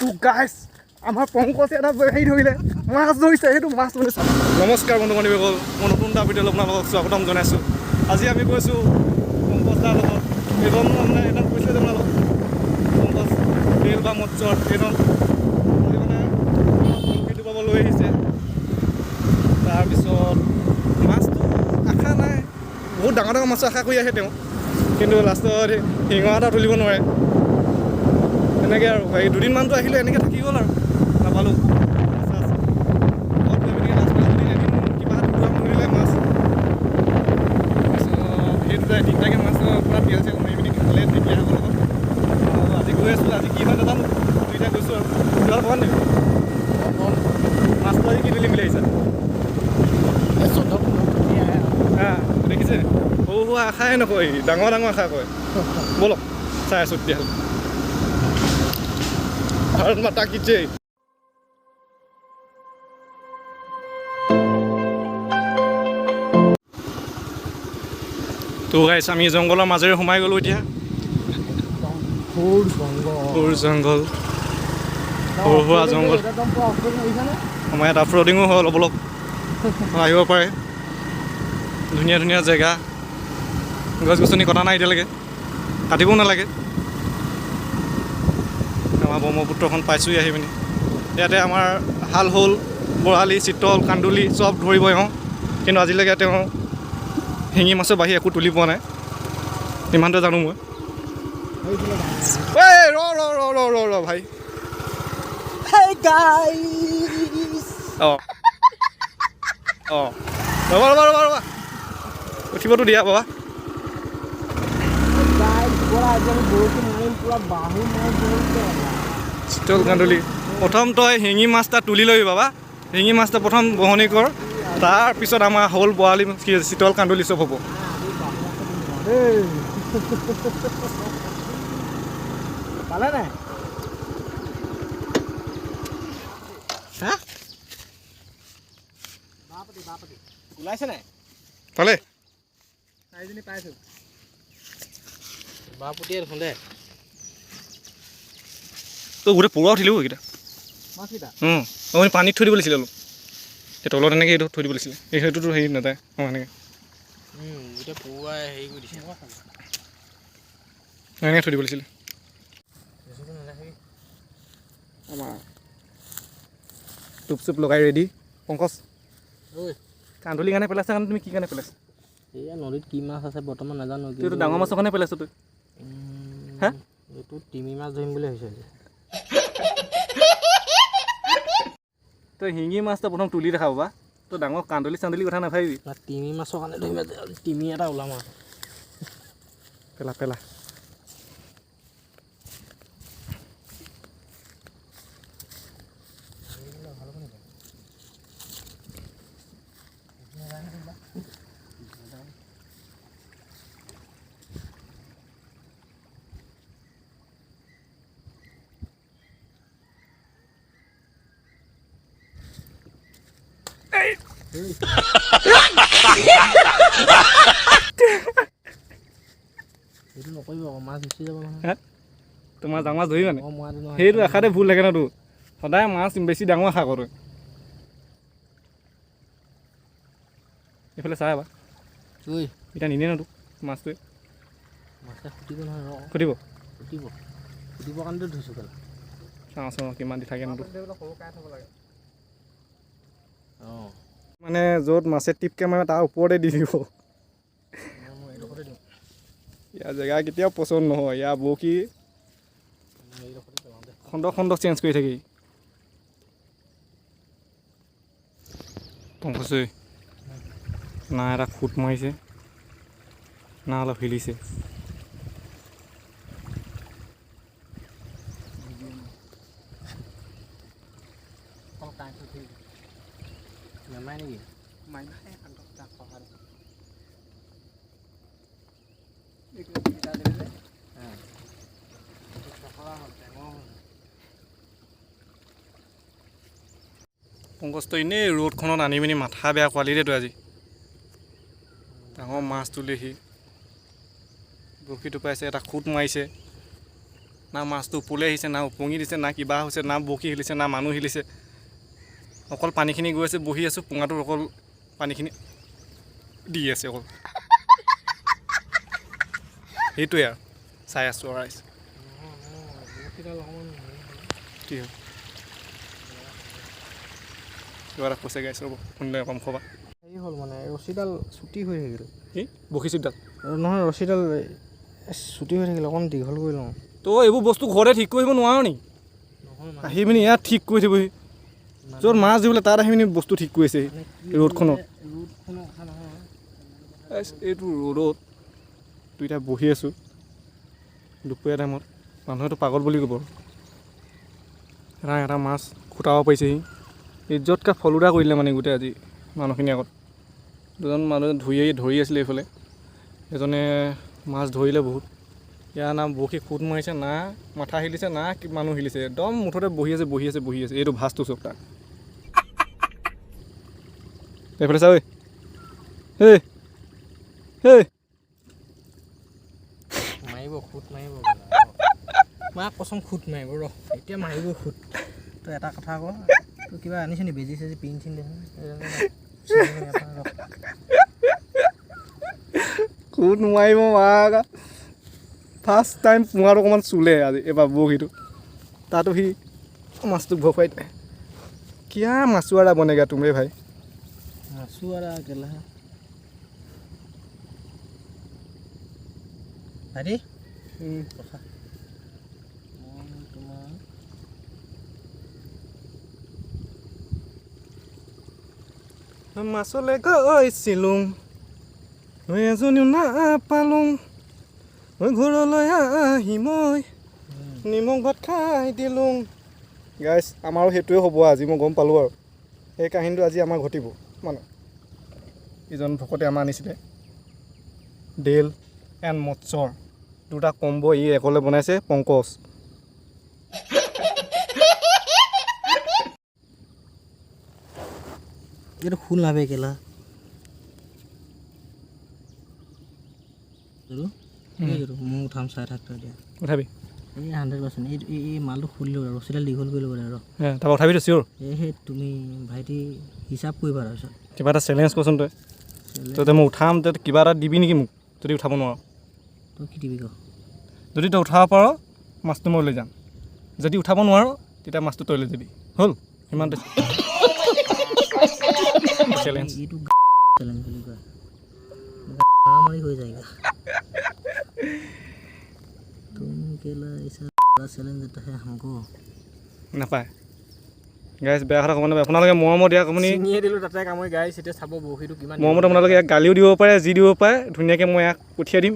তো গাইছ, আমাৰ পংকজে এটা হেৰি ধৰিলে, মাছ ধৰিছে। সেইটো মাছ মানে নমস্কাৰ বন্ধু বান্ধৱীসকল, মই নতুন এটা ভিডিঅ'লৈ আপোনালোকক স্বাগতম জনাইছোঁ। আজি আমি গৈছোঁ পংকজ দাৰ লগত। এইজন মানে এইজন কৈছিলে যে আপোনালোকক পংকজ তেল বা মৎস্যৰ এইজন আজি মানে বৰশী টোপাব লৈ আহিছে। তাৰপিছত মাছটো আশা নাই, বহুত ডাঙৰ ডাঙৰ মাছৰ আশা কৰি আহে তেওঁ, কিন্তু লাষ্টত শিঙৰা এটা তুলিব নোৱাৰে। এনেকৈ আৰু হেৰি দুদিনমানটো আহিলে এনেকৈ থাকি গ'ল আৰু নাপালোঁ মাছ। ঘৰত গৈ পিনি লাষ্ট দুদিন এদিন কিবা দুটামান ধৰিলে মাছ। তাৰপিছত সেই দুটাই তিনিটাকৈ মাছ পূৰা তেল চেল মাৰি পিনি খালে ঢেকীয়া শাকৰ লগত। আৰু আজি গৈ আছোঁ, আজি কি হয় নাজানো, দুইটা গৈছোঁ আৰু কিবা ক'বা নেকি? মাছটো আজি কি তুলিম বুলি আহিছা? হা, দেখিছে, সৰু সুৰা আশাই নকয়, ডাঙৰ ডাঙৰ আশা কয়। ব'লক চাই আছোঁ তেতিয়াহ'লে। ভাৰত মাতা কি জয়। তো গাইছ, আমি জংঘলৰ মাজেৰে সোমাই গ'লোঁ এতিয়া। ঘোৰ জংঘল, সৰু সুৰা জংঘল। আমাৰ ইয়াত অফ ৰোডিঙো হয় অলপ অলপ, আহিব পাৰে। ধুনীয়া ধুনীয়া জেগা, গছ গছনি কটা নাই এতিয়ালৈকে, কাটিবও নালাগে। আমাৰ ব্ৰহ্মপুত্ৰখন পাইছোঁহি আহি পিনি। ইয়াতে আমাৰ শাল, শ'ল, বৰালি, চিতল, কান্দুলি চব ধৰিব এওঁ, কিন্তু আজিলৈকে তেওঁ শিঙি মাছৰ বাহিৰে একো তুলি পোৱা নাই, ইমানটো জানো মই। এই ৰ ৰ ৰ ৰ ৰ ৰ ভাই। অঁ অঁ, ৰ'বা ৰ'বা ৰ'বা ৰ'বা, উঠিবতো দিয়া বাবা। চিতল কান্দুলি প্ৰথম তই শিঙি মাছ এটা তুলি ল'বি বাবা। শিঙি মাছ এটা প্ৰথম বহনি কৰ, তাৰপিছত আমাৰ শ'ল, বৰালি, কি চিতল, কান্দুলি চব হ'ব। পালে নাই? হা, ওলাইছে নাই? পালে। চাৰিজনী পাইছোঁ। বাপুতিয়ে দেখোন দে। তই গোটেই পৰুৱা উঠিলো এইকেইটা। মাছকেইটা। অঁ, পানীত থৈ দিব লাগিছিলে অলপ, এই তলত এনেকৈ এইটো থৈ দিব লাগিছিলে। এই সেইটোতো হেৰি নাযায়। অঁ, এনেকৈ গোটেই পৰুৱাই হেৰি কৰি দিছে। এনেকৈ থৈ দিব লাগিছিলে। আমাৰ টোপ চোপ লগাই ৰেডি। পংকজ, কান্দুলি কাৰণে পেলাইছা কাৰণে তুমি কি কাৰণে পেলাইছা? এয়া নদীত কি মাছ আছে বৰ্তমান নাজানো। তই এইটো ডাঙৰ মাছৰ কাৰণে পেলাইছ তই? হা? এইটো তিমি মাছ ধৰিম বুলি ভাবিছোঁ আজি। তই শিঙি মাছটা প্ৰথম তুলি দেখা বাবা, তই ডাঙৰ কান্দুলি চান্দুলি কথা নাভাবিবি। তিমি মাছৰ কাৰণে ধৰিম আজি, তিমি এটা ওলাম আৰু। পেলা পেলা। সেইটো নকৰিব আকৌ, মাছ গুচি যাব নহয়। তোমাৰ ডাঙৰ মাছ ধৰি মানে অঁ, মৰাটো নহয়। সেইটো আশাতে ভুল থাকে ন তোৰ, সদায় মাছ বেছি ডাঙৰ আশা কৰ তই। এইফালে চাই বা। ঐ। এতিয়া নিনিয়ে ন তোক মাছটোৱে? মাছে খুটিব নহয়, ৰ। সুধিব। খুটিব, খুটিবৰ কাৰণেতো ধৰিছোঁ কেলা। চাওঁ চাওঁ কিমান দি থাকে ন তোক। অঁ। মানে য'ত মাছে টিপকে মাৰে তাৰ ওপৰতে দি দিব। মই এইডোখৰতে দিওঁ। ইয়াৰ জেগা কেতিয়াও পচন্দ নহয়, ইয়াৰ বৰশী মই এইডোখৰতে পেলাওঁ দে। খণ্ড খণ্ড চেঞ্জ কৰি থাকি। পংকজ না এটা খুট মাৰিছে না অলপ হিলিছে। নেমাৰে নেকি? পংকজটো এনেই ৰ'দখনত আনি পিনি মাথা বেয়া কৰালি দেই তই আজি। ডাঙৰ মাছ তুলিহি, বৰশীটো পাইছে, এটা খুট মাৰিছে। না মাছটো ওপৰলৈ আহিছে, না ওপঙি দিছে, না কিবা হৈছে, না বৰশী হিলিছে, না মানুহ হিলিছে। অকল পানীখিনি গৈ আছে, বহি আছোঁ, পুঙাটোত অকল পানীখিনি দি আছে অকল। সেইটোৱে আৰু চাই আছোঁ আৰু ৰাইজ। বৰশীডাল অকণমান কি হ'ল? কিবা এটা কৈছে গাইছ, ৰ'ব, শুনিলে কম খবা। হেৰি হ'ল, মানে ৰছীডাল চুটি হৈ থাকিল। কি বৰশী চিপডাল? নহয়, ৰছীডাল চুটি হৈ থাকিল, অকণমান দীঘল কৰি লওঁ। তই এইবোৰ বস্তু ঘৰতে ঠিক কৰিব নোৱাৰ নি? নহয়। আহি পিনি ইয়াত ঠিক কৰি থবহি। য'ত মাছ দিবলৈ তাত আহি পিনি বস্তু ঠিক কৰিছেহি। ৰ'দখনত। ৰ'দখনৰ কথা নহয়। গাইছ, এইটো ৰ'দত দুইটা বহি আছোঁ দুপৰীয়া টাইমত, মানুহেতো পাগল বুলি ক'ব। এটা এটা মাছ খুটাব পাৰিছেহি, ইজ্জত কা ফলুদা কৰিলে মানে গোটেই আজি মানুহখিনি আগত। দুজন মানুহে ধৰি ধৰি আছিলে এইফালে, এজনে মাছ ধৰিলে বহুত। ইয়াৰ না বৰশী খুট মাৰিছে, না মাথা হিলিছে, না মানুহ হিলিছে, একদম মুঠতে বহি আছে, বহি আছে, বহি আছে। এইটো ভাজটো চব তাক এইফালে চা ঐ। হেই হেই। মাৰিব, খুট মাৰিব, মা কচম, খুট মাৰিব। ৰ, এতিয়া মাৰিব খুট। তই এটা কথা ক, তই কিবা আনিছ নি? বেজি চেজি, পিন চিন দেচোন। খুট নোৱাৰিব মা। ফাৰ্ষ্ট টাইম পোঙাটো অকণমান চুলে আজি এইবাৰ বৰশীটো, তাতো সি মাছটোক ভয় খুৱাই দিলে। কিয়া মাছুৱাৰা বনেগা তুমি ভাই। মাছুৱাৰা কেলা। ভাইটি, কথা মই তোমাৰ মাছলৈ গৈছিলোঁ, মই এজনীও নাপালোঁ। মই ঘৰলৈ আহি মই নিমখ ভাত খাই দিলোঁ। গাইছ, আমাৰো সেইটোৱে হ'ব আজি, মই গম পালোঁ আৰু সেই কাহিনীটো আজি আমাৰ ঘটিব। মানে ইজন ভকতে আমাৰ আনিছিলে ডেল এণ্ড মৎস্যৰ দুটা কম্ব, ই একলে বনাইছে পংকজ। এইটো খোল নাবে কেলা। এইটো মই উঠাম, চাই থাক তই এতিয়া। উঠাবি। এই 100%, এই মালটো খুলি ল'ব, ৰছীডাল দীঘল কৰি ল'ব লাগে, ৰ। তাৰপৰা উঠাবিতো চিয়'ৰ? এই সেই তুমি ভাইটি হিচাপ কৰিবা তাৰপিছত। কিবা এটা চেলেঞ্জ কৰচোন তই। তই মই উঠাম, তই কিবা এটা দিবি নেকি মোক যদি উঠাব নোৱাৰ? তই কি দিবি ক। যদি তই উঠাব পাৰ, মাছটো মই লৈ যাম। যদি উঠাব নোৱাৰ, তেতিয়া মাছটো তই লৈ যাবি। হ'ল, সিমানতে চেলেঞ্জ। এইটো চেলেঞ্জ বুলি কয়, মাৰামাৰি হৈ যায়গা। तुम केला ऐसा चैलेंज देता है हमको। নাপায় গাইছ, বেয়া কথা ক'ব নাপায়। আপোনালোকে মৰমত ইয়াক আপুনি ছিঙিয়ে দিলোঁ তাতে কামুৰি। গাইছ, এতিয়া চাব বৰশীটো কিমান মৰমত আপোনালোকে ইয়াক গালিও দিব পাৰে, যি দিব পাৰে। ধুনীয়াকৈ মই ইয়াক পঠিয়াই দিম,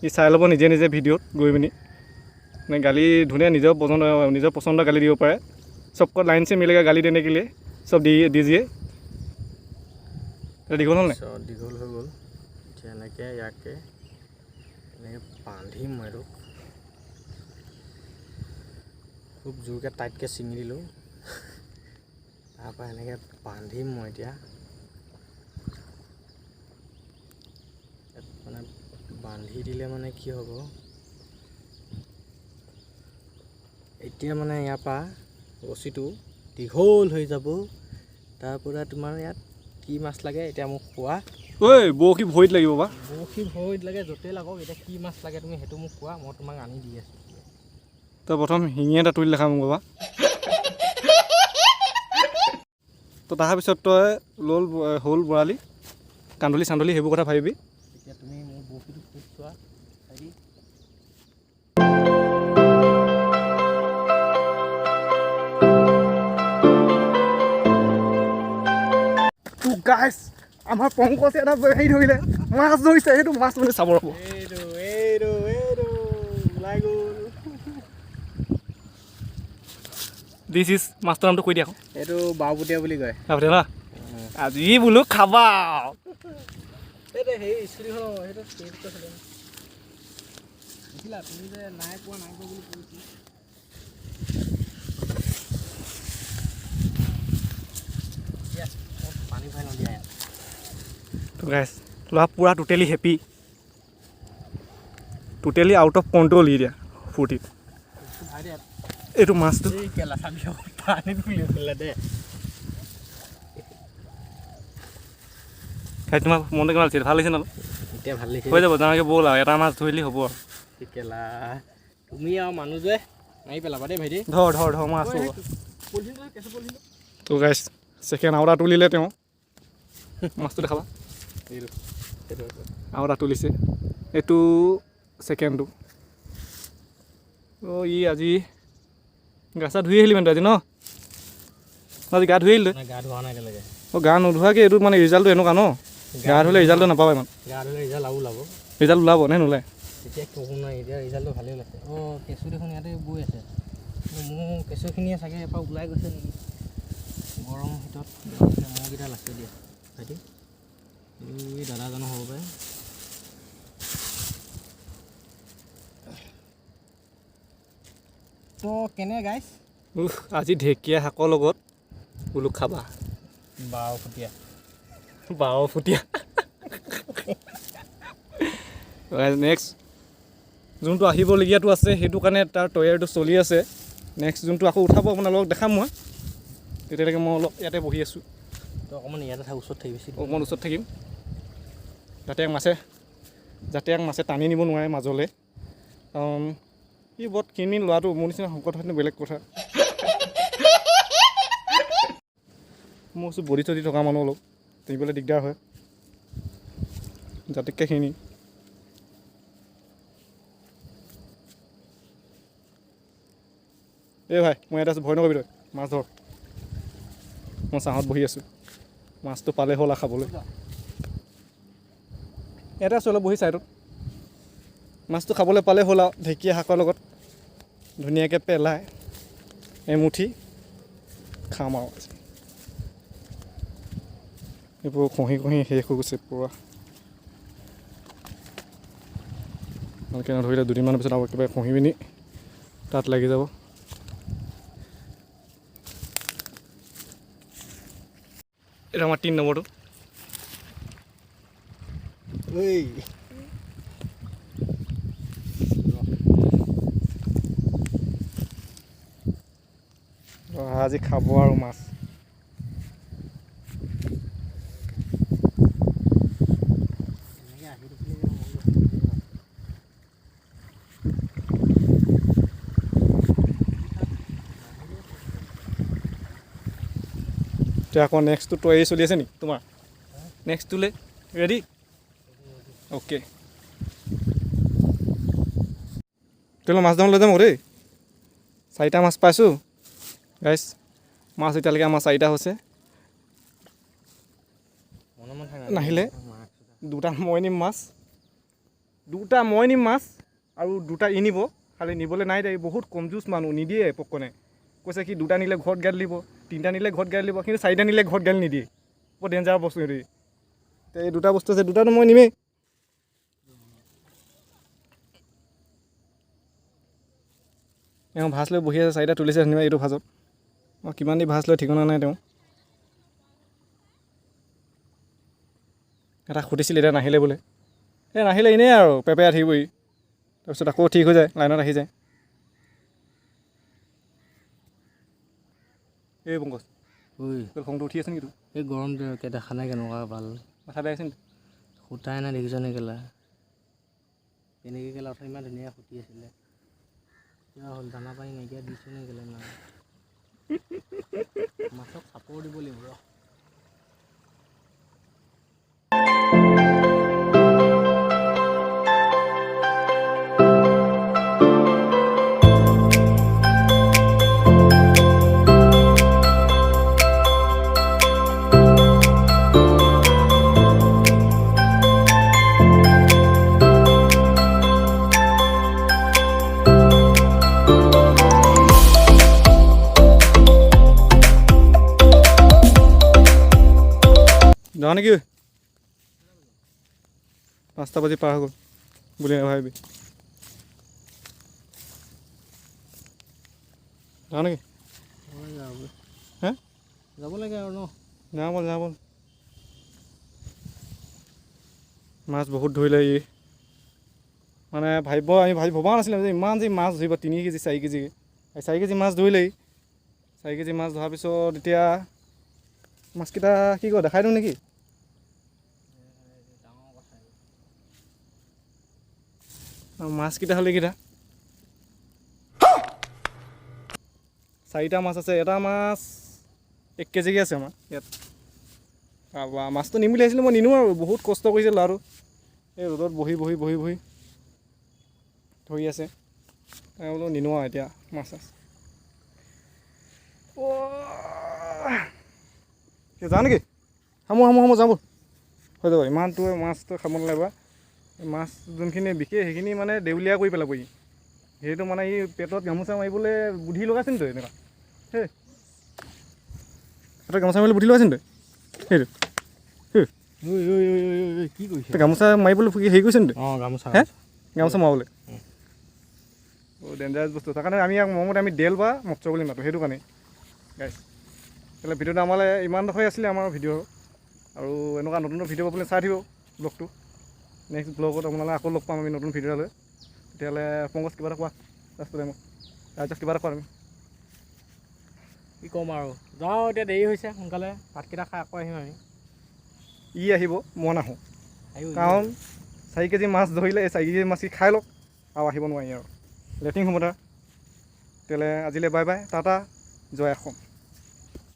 ই চাই ল'ব নিজে নিজে ভিডিঅ'ত গৈ পিনি। মানে গালি ধুনীয়া নিজৰ পচন্দৰ গালি দিব পাৰে। सबको लाइन से मिलेगा गाली देने के लिए, सब দি दीजिए। এতিয়া দীঘল হ'ল নাই? পিছত দীঘল হৈ গ'ল। এতিয়া এনেকৈ ইয়াকে এনেকৈ বান্ধিম মই। এইটোক খুব জোৰকৈ টাইটকৈ ছিঙি দিলোঁ, তাৰপৰা এনেকৈ বান্ধিম মই এতিয়া। ইয়াত মানে বান্ধি দিলে মানে কি হ'ব এতিয়া? মানে ইয়াৰ পৰা ৰছীটো দীঘল হৈ যাব। তাৰপৰা তোমাৰ ইয়াত কি মাছ লাগে এতিয়া মোক কোৱা। ঐ, বৰশী ভৰিত লাগিব বা। বৰশী ভৰিত লাগে, য'তেই লাগক। এতিয়া কি মাছ লাগে তুমি সেইটো মোক কোৱা, মই তোমাক আনি দি আছোঁ। তই প্ৰথম শিঙি এটা তুলি দেখা মোক বাবা। তো তাৰপিছত তই ল'ল শ'ল, বৰালি, কান্দুলি চান্দুলি সেইবোৰ কথা ভাবিবি। এতিয়া তুমি মোৰ বৰশীটো খুব চোৱা ভাইটি। তো গাইছ, আমাৰ পংকজে এটা হেৰি ধৰিলে, মাছ ধৰিছে। সেইটো মাছ মানে চাব, ৰ'ব। এইটো এইটো এইটো ওলাই গ'ল। This is, মাছটোৰ নামটো কৈ দিয়া আকৌ। এইটো বাওপুতীয়া বুলি কয়। তাৰপিছত না আজি বোলো খাবা। এইটো সেই স্কুটিখন, সেইটো সেইটো আছিলে, দেখিলা তুমি যে নাই পোৱা, নাই পোৱা বুলি কৈছিলা। দিয়া, মই পানী ভৰাই লওঁ দিয়া ইয়াত। তো গাইছ, ল'ৰা পূৰা totally happy, totally out of control ই এতিয়া ফূৰ্তিত। এইটো মাছটো। এই কেলা চাবি আকৌ, পানীত বুলি পেলাই দে। খাই তোমাৰ মনটো কেনেকুৱা লাগিছে? ভাল লাগিছে ন? এতিয়া ভাল লাগিছে। হৈ যাব ডাঙৰকৈ, ব'ল আৰু এটা মাছ ধৰিলি হ'ব আৰু। কেলা তুমি আৰু মানুহ যে মাৰি পেলাবা দেই ভাইটি। ধৰ ধৰ ধৰ, মই আছোঁ। পলিথিনটো, কেঁচু পলিথিনটো। তো গাইছ, ছেকেণ্ড আৰু এটা তুলিলে তেওঁ। মাছটো দেখাবা। এইটো সেইটো। আৰু এটা তুলিছে, এইটো ছেকেণ্ডটো। অ' ই আজি গা চা ধুই আহিলি মানে তই আজি ন? আজি গা ধুই আহিলি তই? নাই, গা ধোৱা নাই এতিয়ালৈকে। অঁ, গা নোধোৱাকৈ এইটো মানে ৰিজাল্টটো এনেকুৱা ন? গা ধুলে ৰিজাল্টটো নাপাবা ইমান। গা ধুলে ৰিজাল্ট আৰু ওলাব। ৰিজাল্ট ওলাব নে নোলায়? তেতিয়া ক'ব নোৱাৰি, এতিয়া ৰিজাল্টটো ভালেই ওলাইছে। অঁ, কেঁচু দেখোন ইয়াতে বৈ আছে। কিন্তু মোৰ কেঁচুখিনিয়ে চাগে ইয়াৰ পৰা ওলাই গৈছে নেকি গৰম শীতত। মহকেইডাল আছে দিয়া ভাইটি। এই দাদাজনো হ'ব পাৰে। তো কেনে গাইছ? উফ, আজি ঢেকীয়া শাকৰ লগত বোলো খাবা। 12 ফুটীয়া। 12 ফুটীয়া। নেক্সট যোনটো আহিবলগীয়াটো আছে, সেইটো কাৰণে তাৰ তৈয়াৰীটো চলি আছে। নেক্সট যোনটো আকৌ উঠাব, আপোনালোকক দেখাম মই। তেতিয়ালৈকে মই অলপ ইয়াতে বহি আছোঁ। তই অকণমান ইয়াতে থাক, ওচৰত থাকিবি। অকণমান ওচৰত থাকিম, যাতে ইয়াক মাছে টানি নিব নোৱাৰে মাজলৈ। কাৰণ ই বৰ ক্ষীণ ল'ৰাটো, মোৰ নিচিনা শকত হয়তো বেলেগ কথা। মই কৈছোঁ বডি চডি থকা মানুহ অলপ টানিবলৈ দিগদাৰ হয়, জাতিতকৈ ক্ষীণ। এই ভাই, মই ইয়াতে আছোঁ, ভয় নকৰিবি। তই মাছ ধৰ, মই ছাঁহত বহি আছোঁ। মাছটো পালে হ'ল আৰু খাবলৈ। ইয়াতে আছোঁ অলপ বহি ছাইডত। মাছটো খাবলৈ পালে হ'ল আৰু ঢেকীয়া শাকৰ লগত ধুনীয়াকৈ পেলাই এমুঠি খাম আৰু আজি। এইবোৰ খহি খহি শেষ হৈ গৈছে পূৰা। ভালকৈ নধৰিলে দুদিনমানৰ পিছত আৰু একেবাৰে খহি পিনি তাত লাগি যাব। এইটো আমাৰ 3 নম্বৰটো। ঐ। আজি খাব আৰু মাছ। এনেকৈ আহি থাকিলে কিবা মন গৈছে। এতিয়া আকৌ নেক্সটটো তৈয়াৰী চলি আছে নেকি তোমাৰ? নেক্সটটোলৈ ৰেডি? অ'কে, তেতিয়াহ'লে মাছ দাম লৈ যাম আকৌ দেই। চাৰিটা মাছ পাইছোঁ গাইছ। মাছ এতিয়ালৈকে আমাৰ চাৰিটা হৈছে। মনে মনে থাক। নাহিলে দুটা মই নিম মাছ, দুটা মই নিম মাছ আৰু দুটা ই নিব। খালি নিবলৈ নাই দেই, বহুত কমজুচ মানুহ, নিদিয়ে পকনে। কৈছে কি দুটা নিলে ঘৰত গালি দিব, তিনিটা নিলে ঘৰত গালি দিব, কিন্তু চাৰিটা নিলে ঘৰত গালি নিদিয়ে। বৰ ডেঞ্জাৰ বস্তু সেইটো। এতিয়া এই দুটা বস্তু আছে, দুটাটো মই নিমেই। এওঁ ভাঁজ লৈ বহি আছে, চাৰিটা তুলিছে যেনিবা এইটো ভাঁজত। অঁ, কিমান দি ভাঁজ লৈ ঠিকনা নাই তেওঁ। এটা সুধিছিল, এতিয়া নাহিলে বোলে। এই নাহিলে এনেই আৰু পেপেৰাই থাকিবই, তাৰপিছত আকৌ ঠিক হৈ যায়, লাইনত আহি যায়। এই পংকজ। ঐ। তোৰ খংটো উঠি আছে নেকি তোৰ? এই গৰমটো একে দেখা নাই কেনেকুৱা ভাল। মাথা বেয়া হৈছে নেকি? সূতাই নাই, দেখিছ নে কেলা? কেনেকৈ কেলা অথনি ইমান ধুনীয়া খুটি আছিলে, কিবা হ'ল? দানা পানী নাইকিয়া দিছোঁ নে কেলা? নাই, মাছক চাপৰ দিব লাগিব ৰ। যাওঁ নেকি? 5টা বাজি পাৰ হৈ গ'ল বুলি নাভাবিবি। যাওঁ নেকি? হে? যাব লাগে আৰু ন। যাওঁ ব'ল, যাওঁ ব'ল। মাছ বহুত ধৰিলে ই। মানে ভাবিব আমি ভাবি ভবা নাছিলোঁ যে ইমান যে মাছ ধৰিব, 3 কেজি 4 কেজি। এই 4 কেজি মাছ ধৰিলেই। 4 কেজি মাছ ধৰাৰ পিছত এতিয়া মাছকেইটা কি কয়, দেখাই দিওঁ নেকি? ডাঙৰ কথা। আৰু মাছকেইটা হ'লে এইকেইটা চাৰিটা মাছ আছে। এটা মাছ 1 কেজিকৈ আছে আমাৰ ইয়াত। তাৰপৰা মাছটো নিম বুলি ভাবিছিলোঁ মই, নিনো আৰু। বহুত কষ্ট কৰিছে ল'ৰাটো, এই ৰ'দত বহি বহি বহি বহি ধৰি আছে। তাকে বোলো নিনো আৰু এতিয়া মাছ চাছ। অ', যাওঁ নেকি? হামো হামো হামো, যাব হৈ যাব। ইমানটো মাছটো খাব নালাগিব। এই মাছ যোনখিনি বিশেষ, সেইখিনি মানে দেউলীয়া কৰি পেলাব ই। সেইটো মানে ই পেটত গামোচা মাৰিবলৈ বুদ্ধি লগাইছে নি তই এনেকুৱা? সেই পেটত গামোচা মাৰিবলৈ বুদ্ধি লগাইছে নি তই সেইটো? ঐ ঐ ঐ ঐ ঐ, কি কৰিছে? তই গামোচা মাৰিবলৈ হেৰি কৰিছে নি তই? অঁ, গামোচা। হে, গামোচা মাৰিবলৈ ডেঞ্জাৰাছ বস্তু। তাৰ কাৰণে আমি ইয়াক মৰমতে আমি দেল বা মৎস্য বুলি মাতোঁ, সেইটো কাৰণে গাইছ। তেতিয়াহ'লে ভিডিঅ'টো আমালৈ ইমানডোখৰে আছিলে আমাৰ ভিডিঅ'। আৰু এনেকুৱা নতুন নতুন ভিডিঅ' পাবলৈ চাই থাকিব ব্লগটো। নেক্সট ব্লগত আপোনালোকে আকৌ লগ পাম আমি নতুন ভিডিঅ' লৈ। তেতিয়াহ'লে পংকজ, কিবা এটা কোৱা লাষ্টৰ টাইমত। ৰাইজক কিবা এটা কোৱা তুমি। কি ক'ম আৰু, যাওঁ এতিয়া, দেৰি হৈছে। সোনকালে ভাতকেইটা খাই আকৌ আহিম আমি। ই আহিব, মই নাহোঁ। আহিব। কাৰণ 4 কেজি মাছ ধৰিলে, এই 4 কেজি মাছ সি খাই লওক আৰু আহিব নোৱাৰি আৰু লেট্ৰিন হ'ব তাৰ। তেতিয়াহ'লে আজিলৈ বাই বাই, টাটা, জয় অসম।